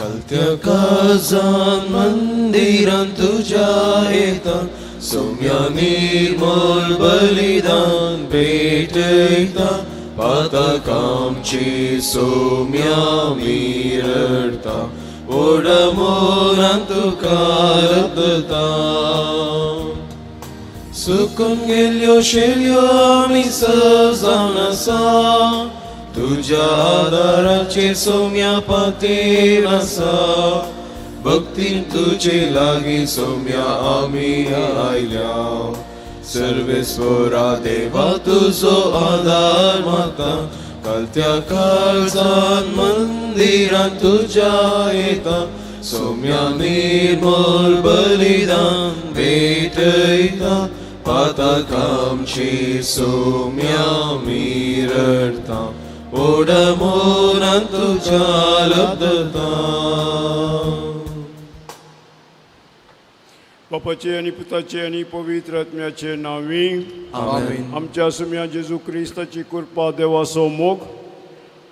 कलत्या काळजान मंदिरान तुज्या येता सोम्या निर्मोल बलिदान भेटयता पातकांची सोम्या आमी रडटा व्हडा मोगान तुका लभता सुकून गेल्यो शेल्यो आमी जावन आसा तुज्या आदाराचेर सोम्या पातेर आसा भक्तीन तुजे लागीं सोम्या आमी आयल्या सर्वेस्वरा देवा तुजो आदार मागता कलत्या काळजान मंदिरान तुज्या येता सोम्या निर्मोल बलिदान भेटयता पातकांची सोम्या आमी रडटा व्हडा मोगान तुज्या लभता. बापाचे आनी पुताचे आनी पवित्र आत्म्याचे नांवी आमेन. आमच्या सुम्या जेजू क्रिस्ताची कृपा, देवाचो मोग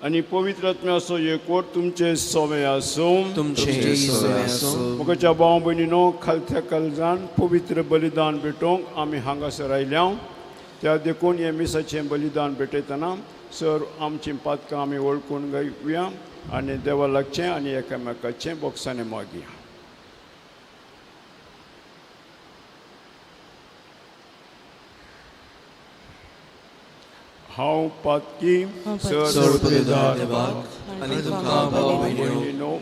आनी पवित्र आत्म्याचो एकवट तुमचे सवे आसूं. तुमचे सवे आसूं. मोगाच्या भाव भयणीनो, खालत्या काळजान पवित्र बलिदान भेटोवंक आमी हांगासर आयल्या. त्या देखून हे मिसाचें बलिदान भेटयतना सर आमचीं पातकां आमी वळखून घेवया आनी देवा लागचें आनी एकामेकाचें बोक्सांनी मागया. हांव पातकी सर पदवीधर देवाक आनी तुमकां भाव भयणीनो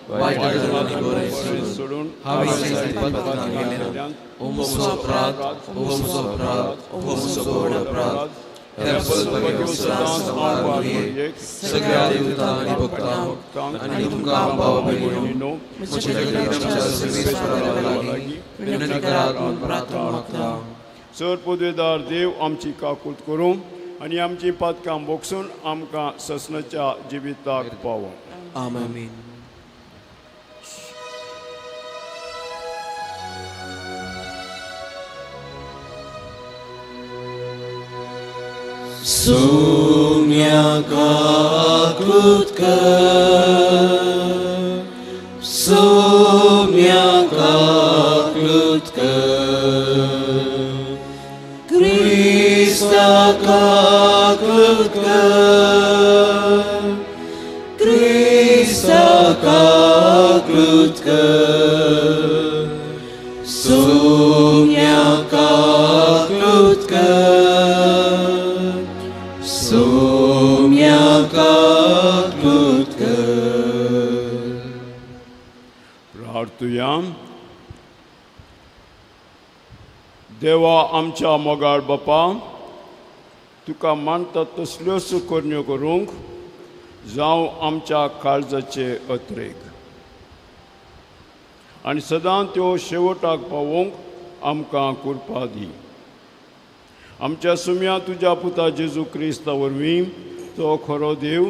वायट गजाली बरें सोडून हांवें जायतीं पातकां केल्यांत. हो म्हजो अपराध, हो म्हजो अपराध, हो म्हजो व्हड अपराध. ह्या सदांच हांव सगळ्या देवतांक आनी भक्तांक आनी तुमकां भाव भयणीनो म्हजे खातीर आमच्या सर्वेस्वरा लागीं विनंती करात म्हूण प्रार्थना मागता. सर पदवेदार देव आमची काकूत करूं आनी आमची पातकां बोगसून आमकां ससनाच्या जिविताक पावो. आमेन. Sumya kakut कर, Sumya kakut कर, Krista kakut कर, Krista kakut कर, Sumya kakut कर, Sumya kakut कर. प्रार्थुया. देवा आमच्या मोगाळ बापा, तुका मानता तसल्योच करण्यो करूंक जावं आमच्या काळजाचे अत्रेग आनी सदां त्यो शेवटाक पावोवंक आमकां कृपा दी. आमच्या सुम्या तुज्या पुता जेजू क्रिस्ता वरवीं तो खरो देव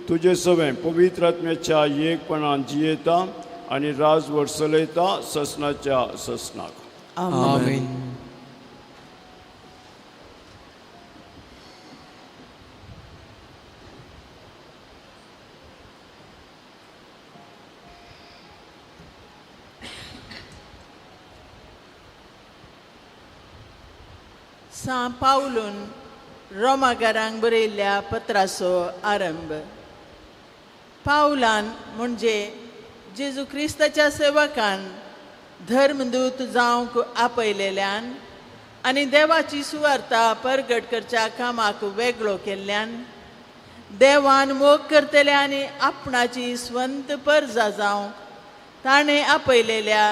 तुजे सवें पवित्र आत्म्याच्या एकपणान जियेता आनी राजवट चलयता ससनाच्या ससनाक. आमेन. सां पावलून रोमागारांक बरयल्ल्या पत्राचो आरंभ. पावलान म्हणजे जेजू क्रिस्ताच्या सेवकान धर्मदूत जावंक आपयलेल्यान आनी देवाची सुवार्ता परगट करच्या कामाक वेगळो केल्ल्यान देवान मोग करतले आनी आपणाची स्वंत परजा जावंक ताणें आपयलेल्या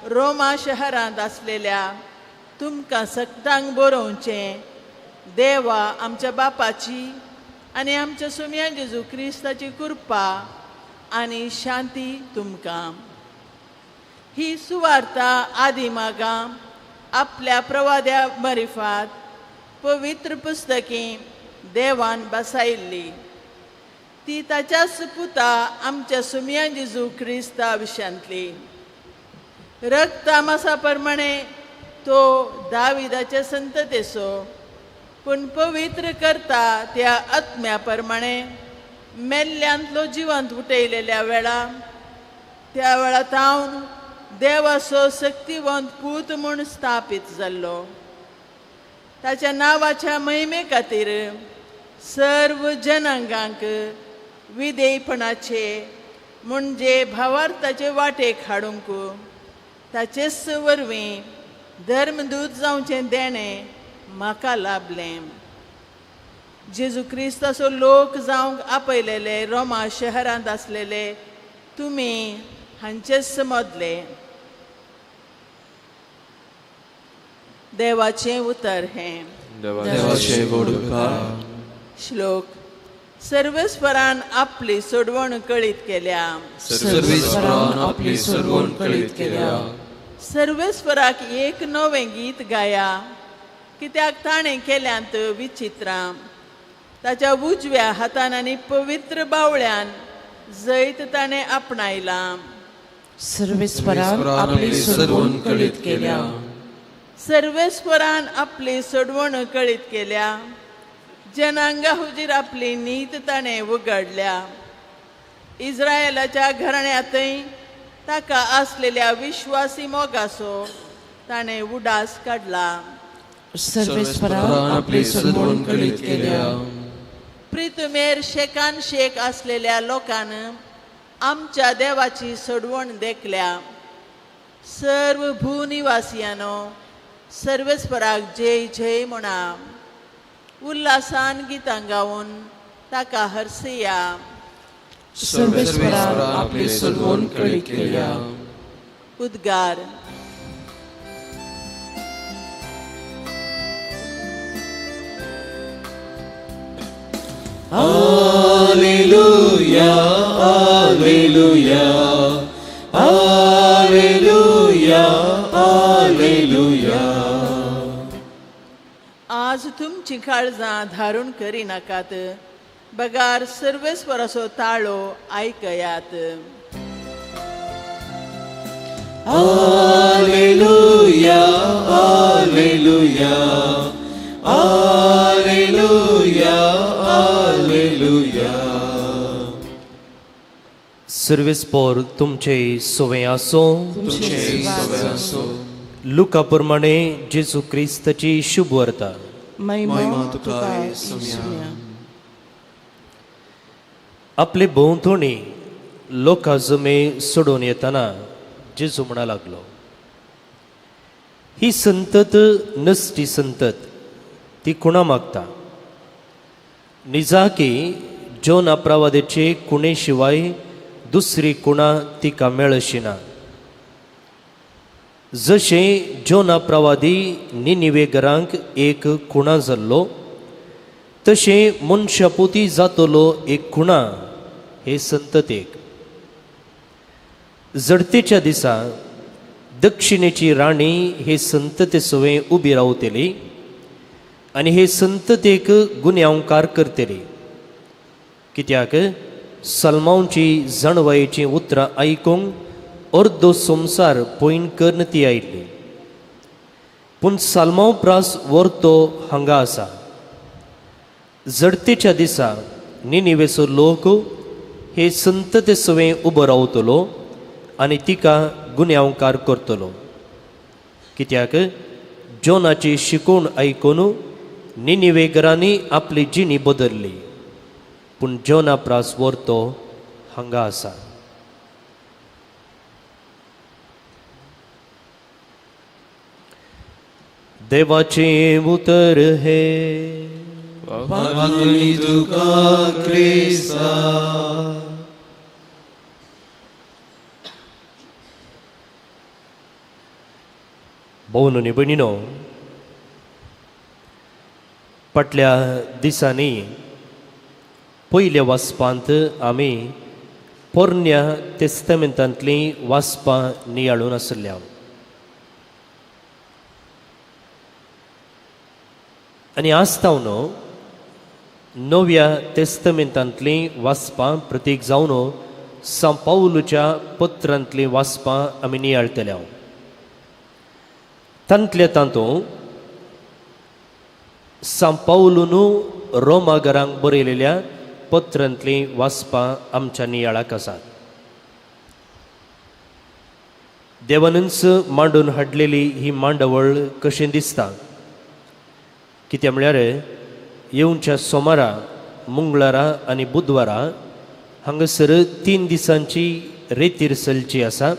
रोमा शहरांत आसलेल्या तुमकां सगळ्यांक बरोवचें देवा आमच्या बापाची आनी आमच्या सुम्या जेजू क्रिस्ताची कृपा आनी शांती तुमकां. ही सुवार्ता आदिमागां आपल्या प्रवाद्या मरिफात पवित्र पुस्तकी देवान बसायिल्ली ती ताच्याच पुता आमच्या सुम्या जेजू क्रिस्ता विशयांतली. रक्ता मासा प्रमाणे तो दाविदाच्या संततेचो पूण पवित्र करता त्या आत्म्या प्रमाणे मेल्ल्यांतलो जिवंत उठयलेल्या वेळा त्या वेळा तावन देवाचो शक्तिवंत पूत म्हूण स्थापीत जाल्लो. ताच्या नांवाच्या महिमे खातीर सर्व जनांगांक विधेयपणाचे म्हणजे भावार्थाचे वाटेक हाडूंक ताचेच वरवीं धर्मदूत जावचें देणें म्हाका लाभलें. जेजू क्रिस्ताचो लोक जावंक आपयलेले रोमा शहरांत आसलेले तुमी हांचेच मदले. देवाचें उतर हें. देवाचे व्हड उपकार. श्लोक. सर्वेस्परान आपली सोडवण कळीत केल्या. सर्वेस्परान आपली सोडवण कळीत केल्या. सर्वेस्पराक एक नवें गीत गाया, कित्याक ताणें केल्यांत विचित्रां. ताच्या उजव्या हातान आनी पवित्र बावळ्यान जैत ताणें आपणायलां. सर्वेस्परान आपली सोडवण कळीत केल्या. सर्वेस्परान आपली सोडवण कळीत केल्या. जनांगा हुजीर आपली नीत ताणें उगडल्या. इस्रायलाच्या घराण्यांतय ताका आसलेल्या विश्वासी मोगाचो ताणें उडास काडला. सर्वेस्परान आपली सोडवण कळीत केल्या. प्रितुमेर शेकान शेक आसलेल्या लोकान आमच्या देवाची सोडवण देखल्या. सर्व भूनिवासियानो सर्वेस्पराक जय जय म्हणा. उल्हासान गितां गावन ताका हरसया. सर्वेस्परान आपली सोडवण कळीत केल्या. उद्गार. Alleluia, alleluia, alleluia, alleluia. आज तुमची काळजां धारून करिनाकात, बगार सर्वेस्पराचो ताळो आयकयात. Alleluia, alleluia, alleluia, alleluia. सर्वेस्पर तुमचे सोवे आसो. तुमचे सोवे आसो. लुका प्रमाणे जेजू क्रिस्ताची शुभ वार्ता. महिमा तुका सुम्या. आपले भोंवतणी लोकां जमे सोडून येताना जेजू म्हणा लागलो, ही संतत नसटी संतत, ती खुणा मागता. निजाकी जोना प्रवादेचे खुणे शिवाय दुसरी खुणा तिका मेळशी ना. जशें जोना प्रवादी निनिवे घरांक एक खुणा जाल्लो, तशें मनशापुती जातलो एक खुणा हे संततेक. जडतेच्या दिसा दक्षिणेची राणी हे संतते सवें उबी रावतली आनी हे संततेक गुन्यांवकार करतली. कित्याक सलमांवची जाणवायेचीं उतरां आयकूंक अर्दो संवसार पयण करून ती आयिल्ली. पूण सालमांव प्रास वर्तो हांगा आसा. जडतेच्या दिसा निनिवेचो लोक हे संतते सवें उबो रावतलो आनी तिका गुन्यांवकार करतलो. कित्याक जोनाची शिकवण आयकून निनिवेगरांनी आपली जिणी बदल्ली, पूण जोना प्रास वर्तो हांगा आसा. देवाचें उतर हे. मागणी तुका क्रिस्ता. भोवन आनी भयणीनो, फाटल्या दिसांनी पयल्या वाचपांत आमी पोरण्या तेस्तामेंतांतलीं वाचपां नियाळून आसल्या. आनी आज तावन नव्या तेस्तामेंतांतलीं वाचपां प्रतीक जावन सांव पावलूच्या पत्रांतलीं वाचपां आमी नियाळतल्या. तांतल्या तातूंत सांव पावलून रोमागरांक बरयलेल्या पत्रांतलीं वाचपां आमच्या नियाळाक आसात. देवानूच मांडून हाडलेली ही मांडावळ कशें दिसता, कित्याक म्हळ्यार येवच्या सोमारा, मंगळारा आनी बुधवारा हांगासर 3 दिसांची रेतीर चलची आसा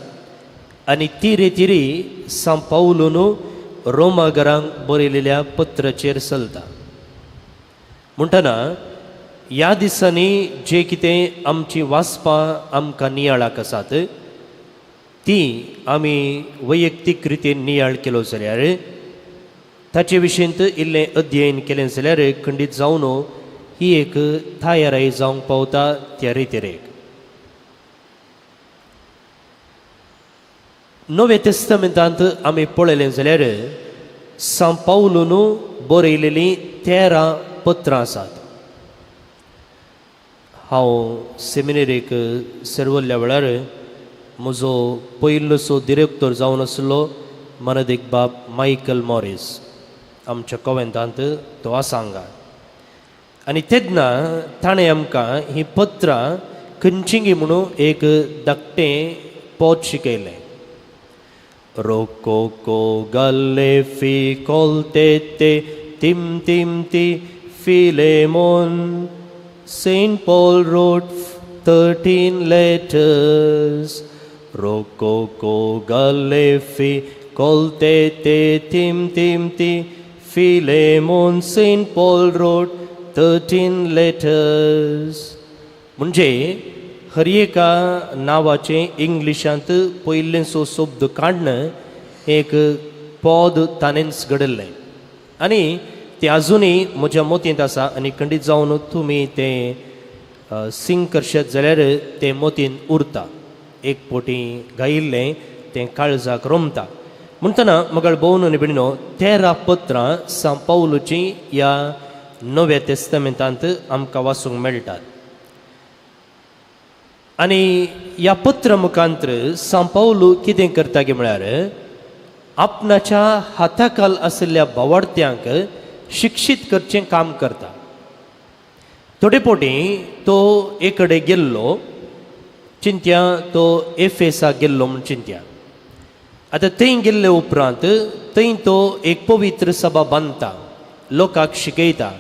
आनी ती रेतिरी सांव पावलून रोमागरांक बरयलेल्या पत्राचेर चलता. म्हणटना ह्या दिसांनी जे कितें आमची वाचपां आमकां नियाळाक आसात ती आमी वैयक्तीक रितीन नियाळ केलो जाल्यार, ताचे विशींत इल्लें अध्ययन केलें जाल्यार खंडीत जावन ही एक तयाराय जावंक पावता त्या रितीरेक. नव्या तेस्तामेंतांत आमी पळयलें जाल्यार सांव पावलून बरयलेलीं 13 पत्रां आसात. हांव सेमिनेरीक सर्वल्ल्या वेळार म्हजो पयलोसो डिरेक्टर जावन आसलो मानादीक बाब मायकल मॉरीस, आमच्या कोवेंतांत तो आसा हांगा. आनी तेन्ना ताणें आमकां हीं पत्रां खंयचीं म्हणून एक धाकटें पद शिकयलें. रोकोको गल्ले फी कोलते ते तिम तिम ती Philemon, Saint Paul wrote 13 letters. Rococo गल्ले फी कोलते ते तिम तिम ती Philemon, Saint Paul wrote 13 letters. म्हणजे हर एका नांवाचें इंग्लिशांत पयलेंसो शब्द काडण एक पद ताणेंच घडयल्लें आनी तें आजुनूय म्हज्या मतींत आसा. आनी खंडीत जावन तुमी तें सिंग करशात जाल्यार तें मतींत उरता. एक पोटी गायिल्लें तें काळजाक रोमता. म्हणटना मगळ भोवन आनी भयणीनो, 13 पत्रां सांव पावलूचीं ह्या नव्या तेस्तामेंतांत आमकां वाचूंक मेळटात. आनी ह्या पत्र मुखांतर सांव पावलू कितें करता की म्हळ्यार आपणाच्या हाताखाल आशिल्ल्या भावार्थ्यांक शिक्षीत करचें काम करता. थोडे पोटी तो एक कडेन गेल्लो चिंत्या, तो एफेसाक गेल्लो म्हूण चिंत्या. आतां थंय गेल्ले उपरांत थंय तो एक पवित्र सभा बांदता, लोकांक शिकयता,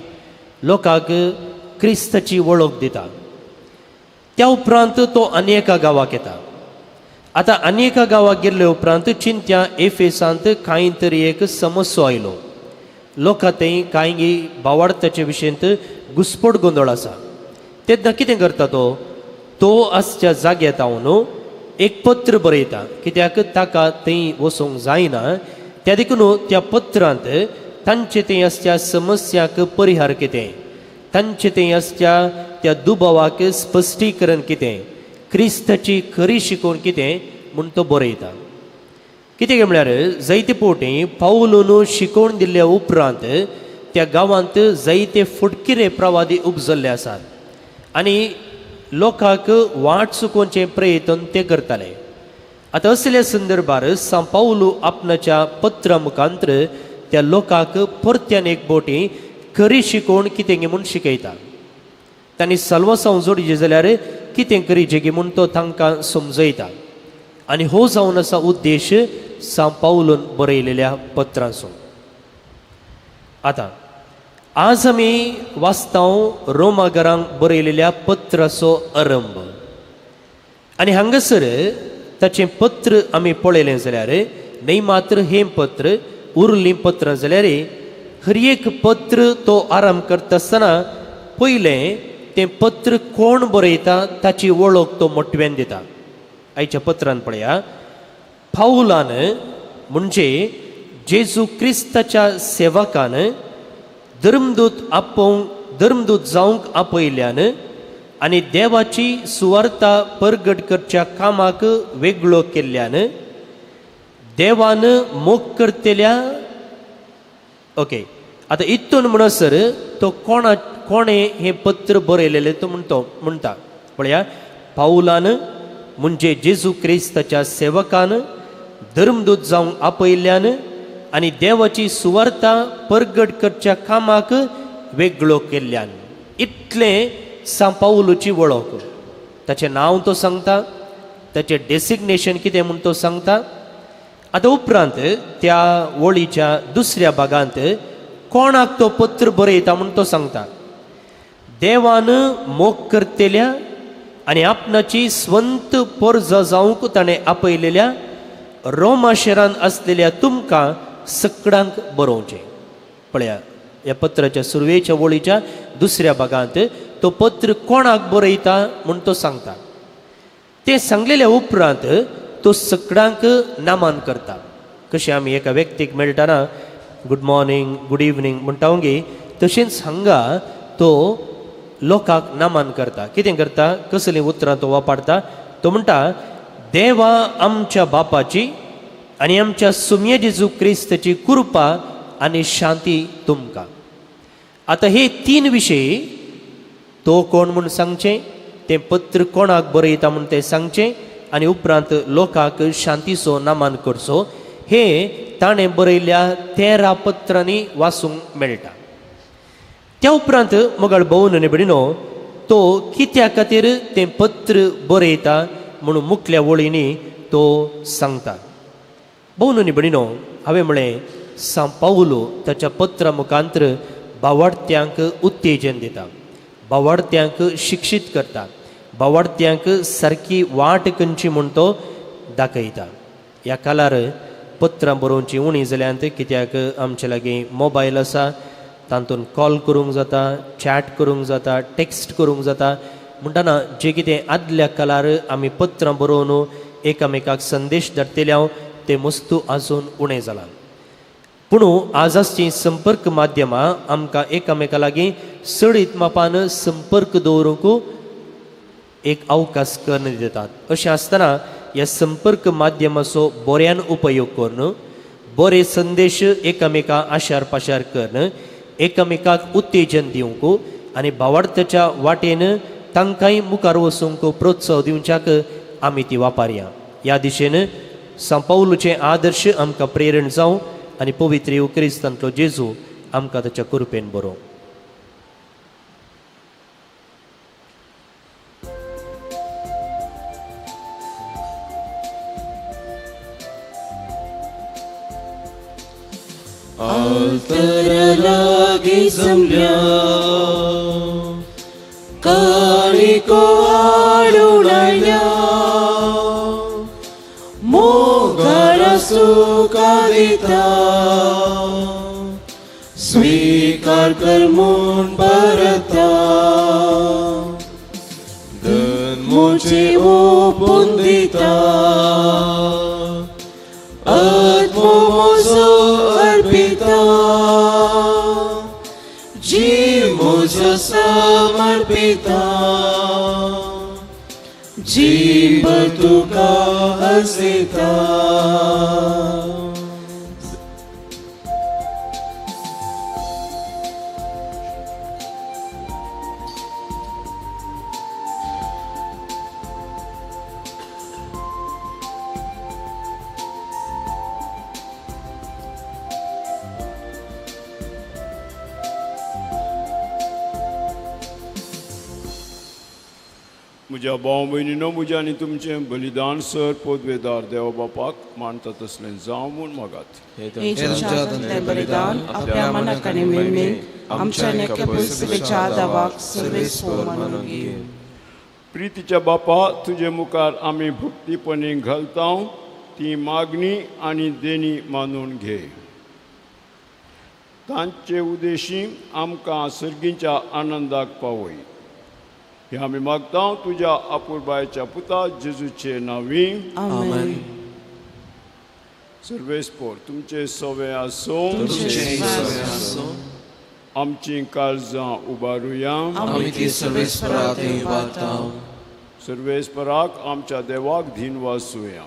लोकांक क्रिस्ताची वळख दिता. त्या उपरांत तो आनी एका गांवाक येता. आतां आनी एका गांवाक गेल्ले उपरांत चिंत्या एफेसांत कांय तरी एक समस्या आयलो. लोकां थंय कांय भावार्थाचे विशयंत घुस्पट गोंदळ आसा. तेन्ना कितें करता तो, तो आसच्या जाग्यार हांव एक पत्र बरयता, कित्याक ताका थंय वचूंक जायना. त्या देखून त्या पत्रांत तांचे थंय आसच्या समस्याक परिहार कितें, तांचे थंय आसच्या त्या दुबावाक स्पश्टीकरण कितें, क्रिस्ताची खरी शिकवण कितें म्हूण तो बरयता. कितें म्हळ्यार जायते पोटी पावलून शिकोवन दिल्ल्या उपरांत त्या गांवांत जायते फुटकिरे प्रवादी उपजल्ले आसात आनी लोकांक वाट चुकोवचें प्रयत्न ते करताले. आतां असल्या संदर्भार सांव पावलू आपणाच्या पत्रा मुखांतर त्या लोकांक परत्यान एक बोटी खरी शिकोवन कितें म्हूण शिकयता. तांणी सल्वासांव जोडचें जाल्यार कितें करीचें गी म्हूण तो तांकां समजयता. आनी हो जावन आसा उद्देश सांव पावलून बरयलेल्या पत्रांचो. आतां आज आमी वाचतांव रोमागरांक बरयलेल्या पत्राचो आरंभ. आनी हांगासर ताचें पत्र आमी पळयलें जाल्यार न्हय मात्र हें पत्र, उरलीं पत्रां जाल्यार हर एक पत्र तो आरंभ करता आसतना पयलें तें पत्र कोण बरयता ताची वळख तो मोटव्यान दिता. आयच्या पत्रान पळया, पावलान म्हणजे जेजू क्रिस्ताच्या सेवकान धर्मदूत आपोवंक, धर्मदूत जावंक आपयल्यान आनी देवाची सुवार्ता परगट करच्या कामाक वेगळो केल्ल्यान देवान मोग करतल्या. ओके, आतां इतून म्हणसर तो कोणा कोणें हें पत्र बरयलेलें तो म्हणटा पळया, पावलान म्हणजे जेजू क्रिस्ताच्या सेवकान धर्मदूत जावंक आपयल्ल्यान आनी देवाची सुवार्ता परगट करच्या कामाक वेगळो केल्ल्यान. इतलें सांव पावलूची वळख. ताचें नांव तो सांगता, ताचें डेसिग्नेशन कितें म्हूण तो सांगता. आतां उपरांत त्या वळीच्या दुसऱ्या भागांत कोणाक तो पत्र बरयता म्हूण तो सांगता. देवान मोग करतल्या आनी आपणाची स्वंत पोरजा जावंक ताणें आपयलेल्या रोमा शहरांत आसलेल्या तुमकां सकडांक बरोवचें. पळया ह्या पत्राच्या सुरवेच्या वळीच्या दुसऱ्या भागांत तो पत्र कोणाक बरयता म्हूण तो सांगता. तें सांगलेल्या उपरांत तो सकडांक नामान करता. कशें आमी एका व्यक्तीक मेळटना गुड मॉर्निंग गुड इवनींग म्हणटा गे, तशेंच हांगा तो लोकांक नामान करता. कितें करता, कसलीं उतरां तो वापरता? तो म्हणटा देवा आमच्या बापाची आनी आमच्या सुम्ये जेजू क्रिस्ताची कृपा आनी शांती तुमकां. आतां हे तीन विशय तो कोण म्हूण सांगचें, तें पत्र कोणाक बरयता म्हूण तें सांगचें आनी उपरांत लोकांक शांतीचो नामान करचो, हे ताणें बरयल्ल्या 13 पत्रांनी वाचूंक मेळटा. त्या उपरांत मोगाळ भोवन आनी भयणीनो तो कित्या खातीर तें पत्र बरयता म्हणून मुखल्या वळींनी तो सांगता. भोवन आनी भयणीनो हांवें म्हळें सांव पावलो ताच्या पत्रा मुखांतर भावार्थ्यांक उत्तेजन दिता, भावार्थ्यांक शिक्षीत करता, भावार्थ्यांक सारकी वाट खंयची म्हूण तो दाखयता. ह्या काळार पत्रां बरोवची उणी जाल्यांत, कित्याक आमचे लागीं मोबायल आसा, तातूंत कॉल करूंक जाता, चॅट करूंक जाता, टॅक्स्ट करूंक जाता. म्हणटना जें कितें आदल्या काळार आमी पत्रां बरोवन एकामेकाक संदेश धाडटले हांव तें वस्तू आजून उणें जालां. पूण आज आसचीं संपर्क माध्यमां आमकां एकामेका लागीं चडीत मापान संपर्क दवरूंक एक अवकाश करून दितात. अशें आसतना ह्या संपर्क माध्यमाचो बऱ्यान उपयोग करून बरे संदेश एकामेका आशार पाशार करून एकामेकाक उत्तेजन दिवंक आनी भावार्थाच्या वाटेन तांकांय मुखार वचूंक प्रोत्साह दिवच्याक आमी ती वापरया. ह्या दिशेन सांव पावलूचे आदर्श आमकां प्रेरण जावं आनी पवित्र क्रिस्तांतलो जेजू आमकां ताच्या कृपेन बरोवं. आल्तारा लागीं जमल्या काणको हाडून आयल्या मोगाळ सुखा दिता स्वीकार कर म्हूण परता धन म्हजें ओंपून दिता आत्मो म्हजो अर्पिता जीव म्हजो समर्पिता जीव तुका हसता. म्हज्या भाव भयणीनो म्हज्या आनी तुमचें बलिदान सर पोदवेदार देवा बापाक मानता तसलें जावं म्हूण मागात. बलिदान आपल्या मनाक आनी मेळमेक आमच्या नेकेपयसुवेच्या दावाक सर्वेस्पोर मानून घे. प्रितीच्या बापा तुजे मुखार आमी भक्तीपणी घालता ती मागणी आनी देणी मानून घे. तांचे उद्देशी आमकां सर्गीच्या आनंदाक पावय. हे आमी मागता तुज्या अपुरबायेच्या पुता जेजूचे नांवी. आमेन. सर्वेस्पोर तुमचे सवे आसूं. आमची काळजां उबारुया. सर्वेस्पराक आमच्या देवाक धीन वासुया.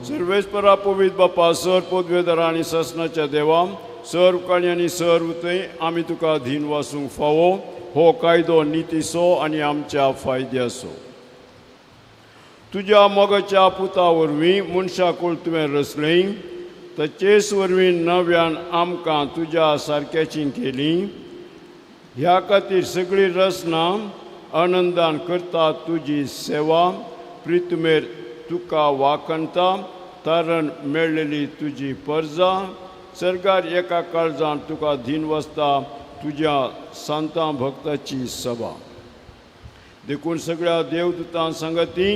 सर्वेस्परा पवित्र बापा सर पदवेदार आनी ससनाच्या देवा सर्व काणी आनी सर्व थंय आमी तुका धीन वासूंक फावो. हो कायदो नितीचो आनी आमच्या फायद्याचो. तुज्या मोगाच्या पुता वरवीं मनशा कुळ तुवें रचलें तचेच वरवीं नव्यान आमकां तुज्या सारक्याची केली. ह्या खातीर सगळी रचना आनंदान करता तुजी सेवा. प्रितमेर तुका वाखणता तारण मेळ्ळेली तुजी परजा. सरकार एका काळजान तुका धीन वसता तुज्या सांतां भक्ताची सभा. देखून सगळ्या देवदूतां सांगती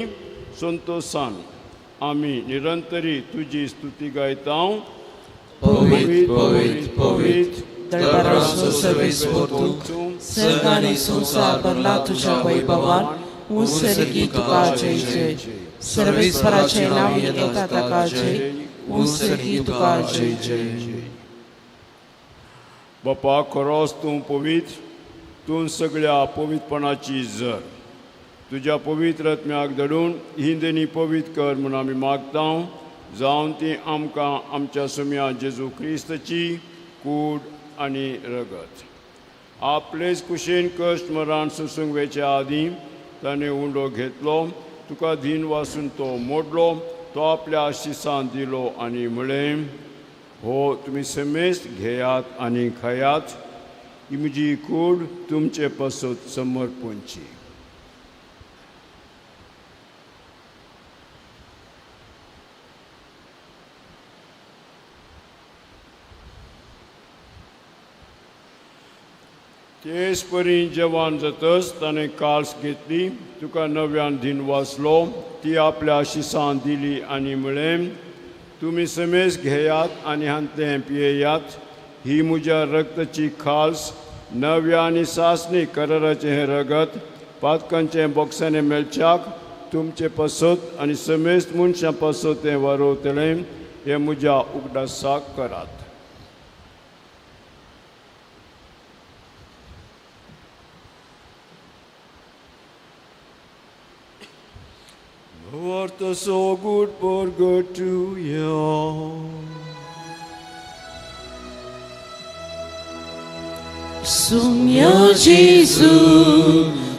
संतोशान आमी निरंतरी तुजी स्तुती गायता. पवित्र पवित्र पवित्र दरबाराचो सर्वेस्पर तूं, सर्ग आनी संवसार भरला तुज्या वैभवान. उंसर्गी तुका जय जय. सर्वेस्पराचें नांव येता ताका जय. उंसर्गी तुका जय जय. बापा खरोच तूं पवित्र, तूं सगळ्या पवित्रपणाची जर. तुज्या पवित्र आत्म्याक धाडून ही देणी पवित्र कर म्हूण आमी मागता, जावन ती आमकां आमच्या सुम्या जेजू क्रिस्ताची कूड आनी रगत. आपलेच कुशीन कश्ट मरण सोसूंक वेच्या आदीं ताणें उंडो घेतलो, तुका धीन वासून तो मोडलो, तो आपल्या आशिसान दिलो आनी म्हळें, हो तुमी समेस्त घेयात आनी खायात, ही म्हजी कूड तुमचे पासत समर्पणची. तेच परी जेवण जातच ताणें काल्स घेतली, तुका नव्यान धीन वाचलो, ती आपल्या आशिसान दिली आनी म्हळें, तुमी समेज घेयात आनी हांतलें पियेयात, ही म्हज्या रक्ताची खाल्स, नव्या आनी सासणी कराराचें हें रगत पातकांचें बोक्सांनी मेळच्याक तुमचे पासत आनी समेस्त मनशां पासत तें वारोवतलें. हें म्हज्या उगडासाक करात. Thou art so good for good to you. Sumya Jesu,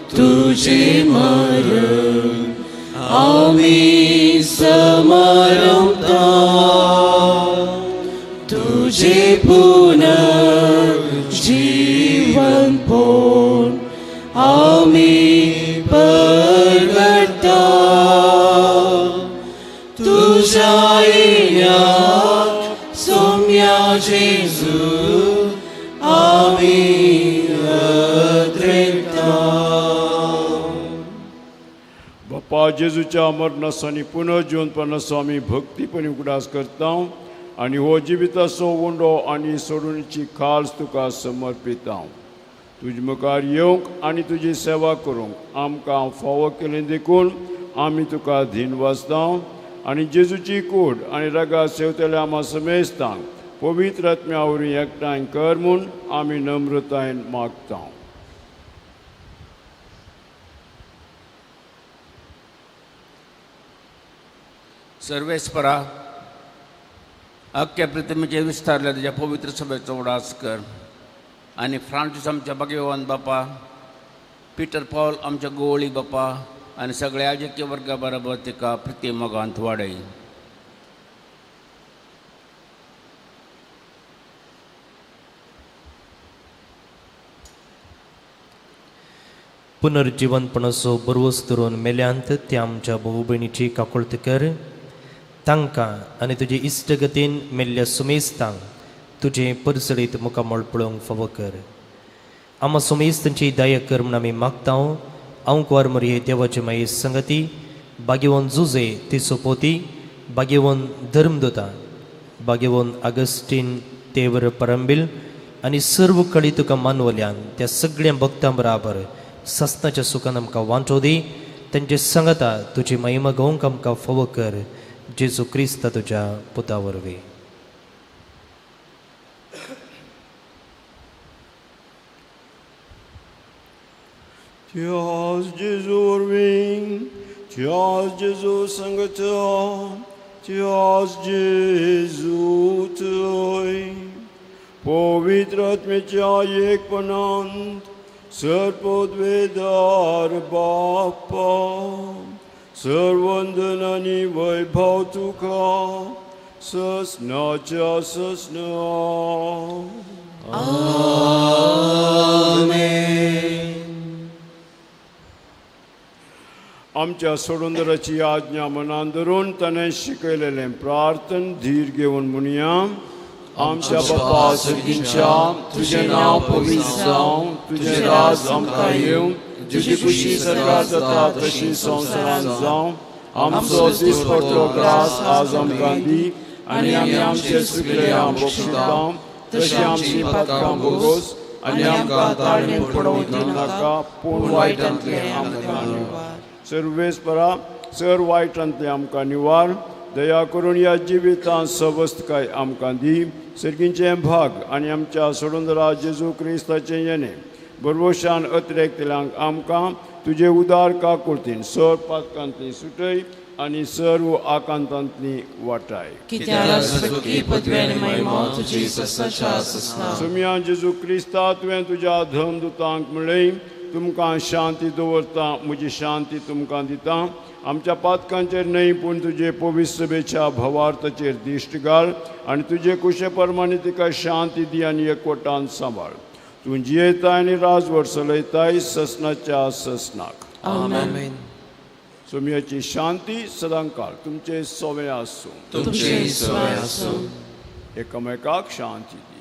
tujhe maran, ami samaramta, tujhe punar jeevan pon, ami pargata. Tujha Sumya Jesu, ami adreta. बापा जेजूच्या मरणाचो आनी पुनर्जिवंतपणाचो आमी भक्तीपणी उगडास करता आनी हो जिविताचो उंडो आनी सोडणीची खास तुका समर्पिता. तुज मुखार येवंक आनी तुजी सेवा करूंक आमकां फावो केली देखून आमी तुका धीन वाचता आनी जेजूची कूड आनी रगा सेवतल्या आमा समेस्तांक पवित्र आत्म्या वरवीं एकठांय कर म्हूण आमी नम्रतायेन मागता. सर्वेस्परा, अख्ख्या पृथ्वीचेर विस्तारल्या तुज्या पवित्र सभेचो उडास कर आनी फ्रांसीस आमच्या भाग्यवान बापा, पिटर पॉल आमच्या गोवळी बापा आनी सगळ्या राजकीय वर्गा बरोबर तिका प्रिती मोगांत वाडय. पुनर्जिवनपणाचो बरवस धरून मेल्यांत त्या आमच्या भाव भयणीची काकुळट कर. तांकां आनी तुजे इश्टगतीन मेल्ल्या सुमेस्तांक तुजें परजळीत मुखामळ पळोवंक फावो कर. आमा सुमेस्तांची दया कर म्हूण आमी मागता. अंकवार मरये देवाचे माये संगती, भाग्यवन जुजे तिचो पोती, भाग्यवन धर्मदूता, भाग्यवन आगस्टीन तेवर परंबील आनी सर्व कळी तुका मानवल्यान त्या सगळ्या भक्तां बराबर सस्नाच्या सुखान आमकां वांटो दी. तांचे संगता तुजी महिमा गोवंक आमकां फावो कर. जेजू क्रिस्ता तुज्या पुता वरवीं. त्याच जेजू वरवीं, त्याच जेजू संगता, त्याच जेजू थंय पवित्र आत्म्याच्या एकपणांत सर्वोद्वेदार बापा, सर्वंदन आनी वैभव तुका ससनाच्या ससना. आमेन. आमच्या सोडुंदराची आज्ञा मनान धरून ताणें शिकयलेलें प्रार्थन धीर घेवन म्हणया. आमच्या बापा सर्गीच्या, तुजें नांव पवित्र जावं, तुजें राज आमकां येवं, तुजी खुशी सरकार जाता तशी संवसारांत जावं. आमचो दिसपट्टो ग्रास आज आमकां दी आनी आमी आमचे चुकले बक्षिता तशी आमची पातकां भोगोस आनी आमकां ताळणेंत पडोवंक दिनाका, पूण वायटांतलें आमकां निवार. सर्वेस्परा सर वायटांतलें आमकां निवार. दया करून ह्या जिवितांत सवस्तकाय आमकां दी. सर्गींचें भाग आनी आमच्या सोडुंदरा जेजू क्रिस्ताचें येणें बरवशान अतिरेकतल्यांक आमकां तुजे उदार काकुळतीन सर पातकांतली सुटय आनी सर्व आकांतांतली वाटाय. सुम्या जेजू क्रिस्ता, तुवें तुज्या धर्मदूतांक म्हणलें, तुमकां शांती दवरता, म्हजी शांती तुमकां दिता. आमच्या पातकांचेर न्हय पूण तुजे पवित्र सभेच्या भावार्थाचेर दिश्ट घाल आनी तुजे कुशे प्रमाणे तिका शांती दी आनी एकवटान सांबाळ. तूं जियेताय आनी राजवट चलयताय ससनाच्या ससनाक. आमेन. सोम्याची शांती सदांकाळ तुमचे सवे आसूं. तुमचे सवे आसूं. एकामेकाक शांती दी.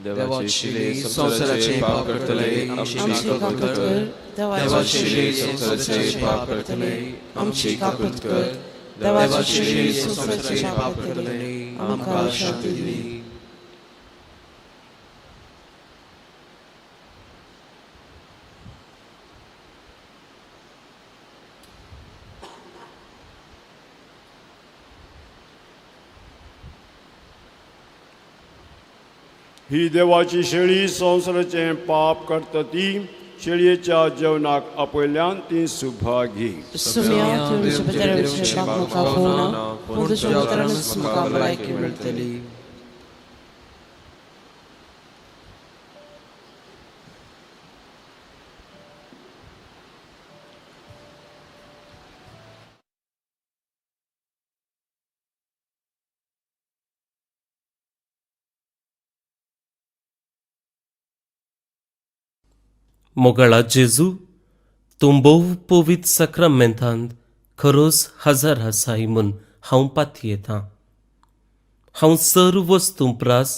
देवाची शिले संवसाराचे पाप करतले आमची काकूत कर. देवाची शिले संवसाराचे पाप करतले आमची काकूत कर. देवाची शिले संवसाराचे पाप करतले आमकां शांती दी. ही देवाची शेळी संवसाराचें पाप करता ती शेळयेच्या जेवणाक आपयल्यान ती सुभागी. मोगाळा जेजू, तूं भोव पवित्र साक्रामेंतांत खरोच हजार आसाय म्हूण हांव पातयेतां. हांव सर्व वस्तूं प्रास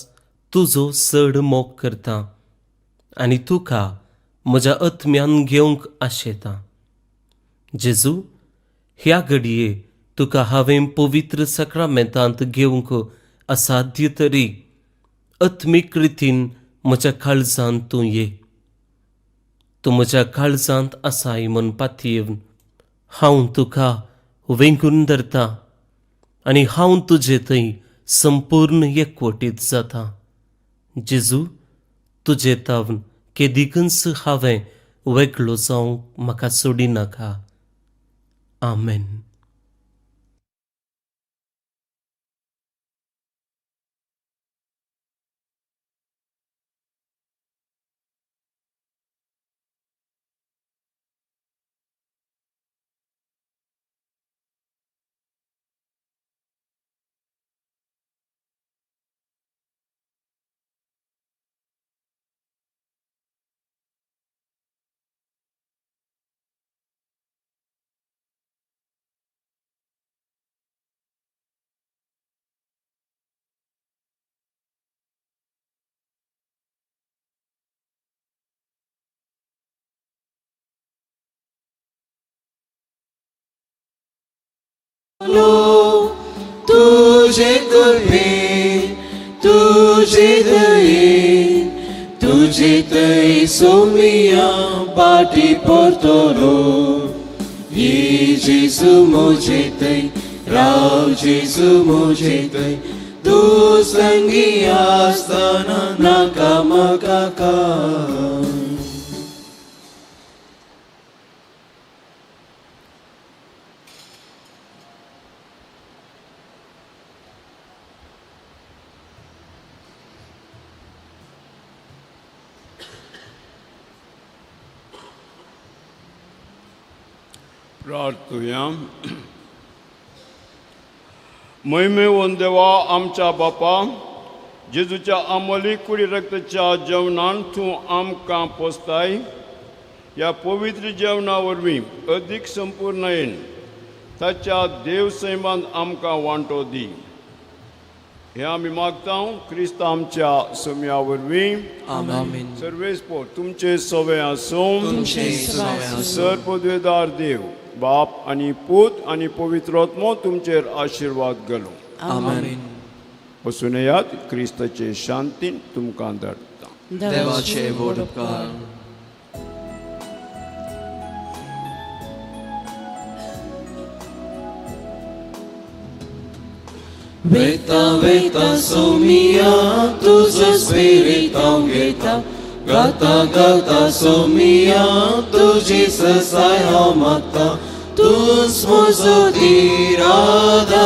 तुजो चड मोग करतां आनी तुका म्हज्या आत्म्यान घेवंक आशेतां. जेजू, ह्या घडये तुका हांवें पवित्र साक्रामेंतांत घेवंक असाध्य तरी आत्मीक रितीन म्हज्या काळजांत तूं ये. तूं म्हज्या काळजांत आसाय म्हूण पातयेवन हांव तुका वेंगून धरतां आनी हांव तुजे थंय संपूर्ण एकवटीत जाता. जेजू, तुजे तावन केदिकूच हांवें वेगळो जावंक म्हाका सोडिनाका. आमेन. तुझे कृपे, तुझे दये, तुझे तै सोमिया पाटी पोर्तोलो. ये जेजू मुझे तै, राव जेजू मुझे तै, तू संगी आसतना नाका म्हाका काय. प्रार्थुया. महिमेवन देवा आमच्या बापा, जेजूच्या आमोली कुडी रक्ताच्या जेवणान तूं आमकां पोसताय. ह्या पवित्र जेवणा वरवीं अदीक संपूर्ण येन ताच्या देव सैमान आमकां वांटो दी. हें आमी मागता क्रिस्त आमच्या सुम्या वरवीं. आमेन. सर्वेस्पोर तुमचे सवे आसूं. सर पदवेदार देव बाप आनी पूत आनी पवित्र आत्मो तुमचेर आशिर्वाद घालूं. आमेन. वचून येयात, क्रिस्ताचे शांतीन तुमकां धाडटा. देवाचे व्हड उपकार. वेता वेता सोमिया तुजो स्पिरीत हांव घेता, गाता गाता सोमिया तुजी ससाय हांव मागता, तूंच म्हजो धीर आधार,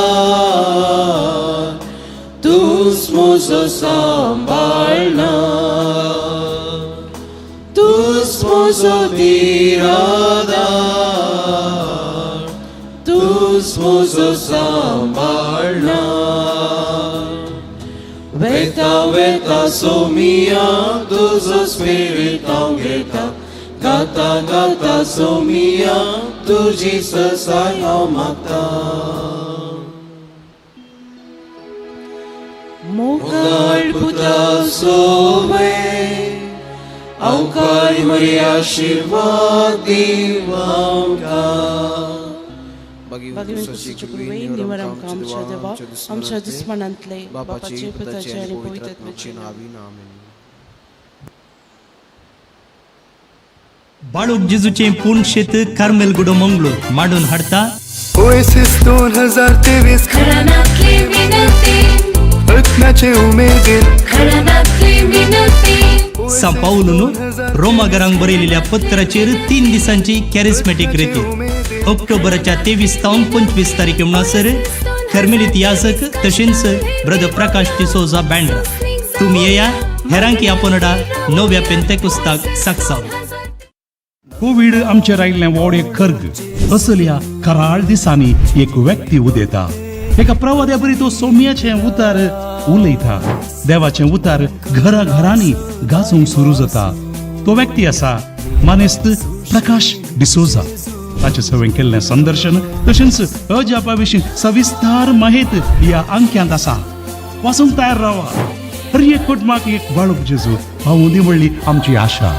तूंच म्हजो सांबाळणार, तूंच म्हजो धीर आधार, तूंच म्हजो सांबाळणार. वेता वेता सोमिया तुजो स्पिरीत हांव घेता, गाता गाता सोमिया तुजी ससाय हांव मागता. मोगाळ पुता सोवे अवकाळ मरी आशिर्वाद दिव आमकां. निवड आमकां आमच्या देवा आमच्या दुस्मनांतले बापाचे पुताचे आनी पवित्र आत्म्याचे नांवान आमेन. बाळूक जेजूचें पूर्ण शेत कार्मेल गुडो मंगळूर मांडून हाडटा. ओएसिस 2023 घरानातली विनंती आत्म्याचे उमेदीन घरानातली विनंती. सां पावलून रोमागरांक बरयलेल्या पत्राचेर 3 दिसांची कॅरिस्मॅटीक रेती ऑक्टोबराच्या 23 तावन 25 तारखे म्हणसर कर्मेलीत याजक तशेंच ब्रदर प्रकाश डिसोजा बँड्रा. तुमी येया हेरांकी आपणडा नव्या पेंतेकुस्ताक साकसाव. कोवीड आमचेर आयिल्लें व्हड एक खर्ग. असल्या कराळ दिसांनी एक व्यक्ती उदेता, एका प्रवाद्या बरी तो सोम्याचें उतार उलयता. देवाचें उतार घरा घरांनी गाजूंक सुरू जाता. तो व्यक्ती आसा मानेस्त प्रकाश डिसोजा. ताचे सवें केल्लें संदर्शन तशेंच अजापा विशीं सविस्तार माहित ह्या अंक्यांत आसा. वाचूंक तयार रावा. हर एक कुटुंबाक एक बाळूक जेजू पावूं दी म्हणली आमची आशा.